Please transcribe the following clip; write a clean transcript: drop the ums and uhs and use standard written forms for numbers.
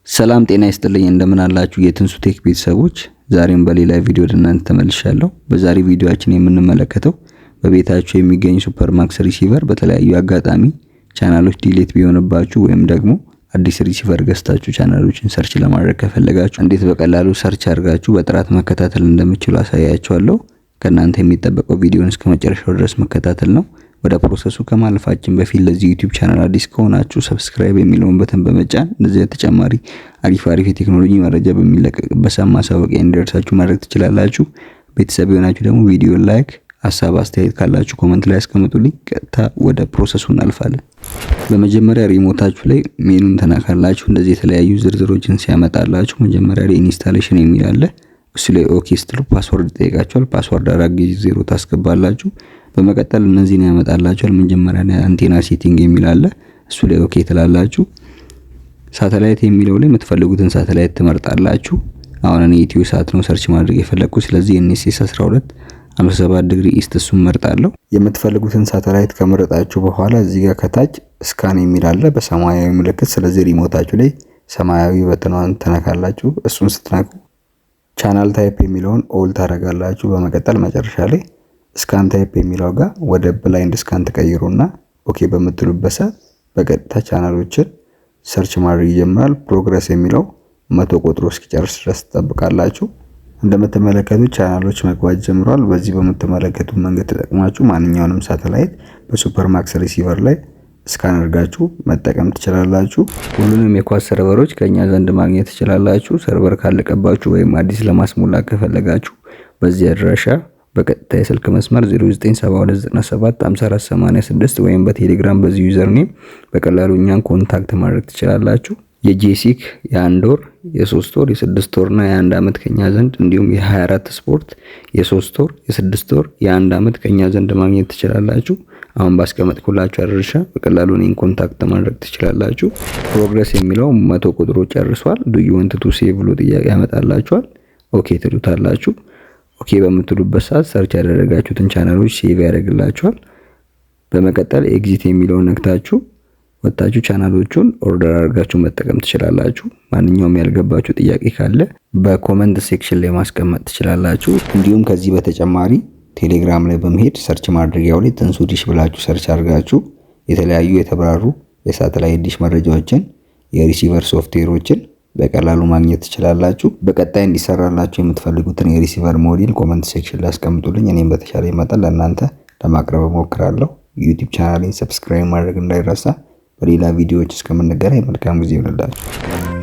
ሰላም ጤና ይስጥልኝ፣ እንደምን አላችሁ የትንሱ ቴክ ቤተሰቦች? ዛሬም በሌላ ቪዲዮ ወደ እናንተ ተመልሻለሁ። በዛሬ ቪዲዮአችን የምንመለከተው በቤታችሁ የሚገኝ ሱፐርማክስ receiver በተለያዩ አጋጣሚ ቻናሎች delete ቢሆንባችሁ ወይም ደግሞ አዲስ receiver ገዝታችሁ ቻናሎችን search ለማድረግ ከፈለጋችሁ እንዴት በቀላሉ search አድርጋችሁ በጥራት መከታተል እንደምትችሉ አሳያችኋለሁ። ከእናንተ የሚጠበቀው ቪዲዮን እስከ መጨረሻው ድረስ መከታተል ነው። ወደ process ኡ ከማለፋችን በፊት ለዚህ ዩቲዩብ ቻናል አዲስ ከሆናችሁ subscribe የሚለውን button በመጫን እንደዚህ ተጨማሪ አሪፍ አሪፍ የቴክኖሎጂ መረጃ በሚለቀቅበት ሰዓት ማሳወቂያ እንዲደርሳችሁ ማድረግ ትችላላችሁ። ቤተሰብ የሆናችሁ ደግሞ ቪዲዮ like፣ ሀሳብ አስተያየት ካላችሁ comment ላይ አስቀምጡልኝ። ቀጥታ ወደ process ኡ እናልፋለን። በመጀመሪያ remote ኣችሁ ላይ ሜኑን ትነካላችሁ። እንደዚህ የተለያዩ ዝርዝሮችን ሲያመጣላችሁ መጀመሪያ ላይ installation የሚል አለ። እሱ ላይ okay ስትሉ password ይጠይቃችኋል። Password 4 ጊዜ 0 ታስገባላችሁ። በመቀጠል እነዚህን ያመጣላችኋል። መጀመሪያ ላይ antenna setting የሚል አለ። እሱ ላይ okay ትላላችሁ። ሳተላይት የሚለው ላይ የምትፈልጉትን ሳተላይት ትመርጣላችሁ። አሁን እኔ ኢትዮ ሳት ነው search ማድረግ የፈለግኩት። ስለዚህ NSS 12 57 degree east እሱን መርጣለሁ። የምትፈልጉትን ሳተላይት ከመረጣችሁ በኋላ እዚህ ጋር ከታች scan የሚል አለ በሰማያዊ ምልክት። ስለዚህ remote ኣችሁ ላይ ሰማያዊ button ኗን ትነካላችሁ። እሱን ስትነኩ channel type የሚለውን all ታደርጋላችሁ። በመቀጠል መጨረሻ ላይ scan type የሚለው ጋር ወደ blind scan ትቀይሩና okay በምትሉበት ሰዓት በቀጥታ ቻናሎችን search ማድረግ ይጀምራል። Progress የሚለው 100 ቆጥሮ እስኪጨርስ ድረስ ትጠብቃላችሁ። እንደምትመለከቱት ቻናሎች መግባት ጀምሯል። በዚህ በምትመለከቱት መንገድ ተጠቅማችሁ ማንኛውንም ሳተላይት በሱፐርማክስ receiver ላይ scan አድርጋችሁ መጠቀም ትችላላችሁ። ሁሉንም የኳስ server ኦች ከኛ ዘንድ ማግኘት ትችላላችሁ። Server ካለቀባችሁ ወይም አዲስ ለማስሞላት ከፈለጋችሁ በዚህ አድራሻ በቀጥታ የስልክ መስመር 0972975486 ወይም በቴሌግራም በዚህ username በቀላሉ እኛን contact ማድረግ ትችላላችሁ። የጄሲክ የ1 ወር፣ የ3 ወር፣ የ6 ወር እና የ1 ዓመት ከኛ ዘንድ፣ እንዲሁም የ24 ስፖርት የ3 ወር፣ የ6 ወር፣ የ1 ዓመት ከኛ ዘንድ ማግኘት ትችላላችሁ። አሁን ባስቀመጥኩላችሁ አድራሻ በቀላሉ እኔን contact ማድረግ ትችላላችሁ። Progress የሚለው 100 ቆጥሮ ጨርሷል። "Do you want to save?" ብሎ ጥያቄ ያመጣላችኋል። Okay ትሉታላችሁ። Okay በምትሉበት ሰዓት search ያደረጋችሁትን ቻናሎች save ያደርግላችኋል። በመቀጠል exit የሚለውን ነክታችሁ ወጣችሁ ቻናሎቹን order አድርጋችሁ መጠቀም ትችላላችሁ። ማንኛውም ያልገባችሁ ጥያቄ ካለ በ comment section ላይ ማስቀመጥ ትችላላችሁ። እንዲሁም ከዚህ በተጨማሪ ቴሌግራም ላይ በመሄድ search ማድረጊያው ላይ ትንሱ ዲሽ ብላችሁ search አድርጋችሁ የተለያዩ የተብራሩ የሳተላይት ዲሽ መረጃዎችን፣ የ receiver ሶፍትዌሮችን በቀላሉ ማግኘት ትችላላችሁ። በቀጣይ እንዲሰራላችሁ የምትፈልጉትን የ receiver ሞዴል comment section ላይ አስቀምጡልኝ። እኔም በተቻለ መጠን ለእናንተ ለማቅረብ እሞክራለሁ። ዩቲዩብ ቻናሌን subscribe ማድረግ እንዳይረሳ። በሌላ ቪዲዮዎች እስከምንገናኝ መልካም ጊዜ ይሁንላችሁ።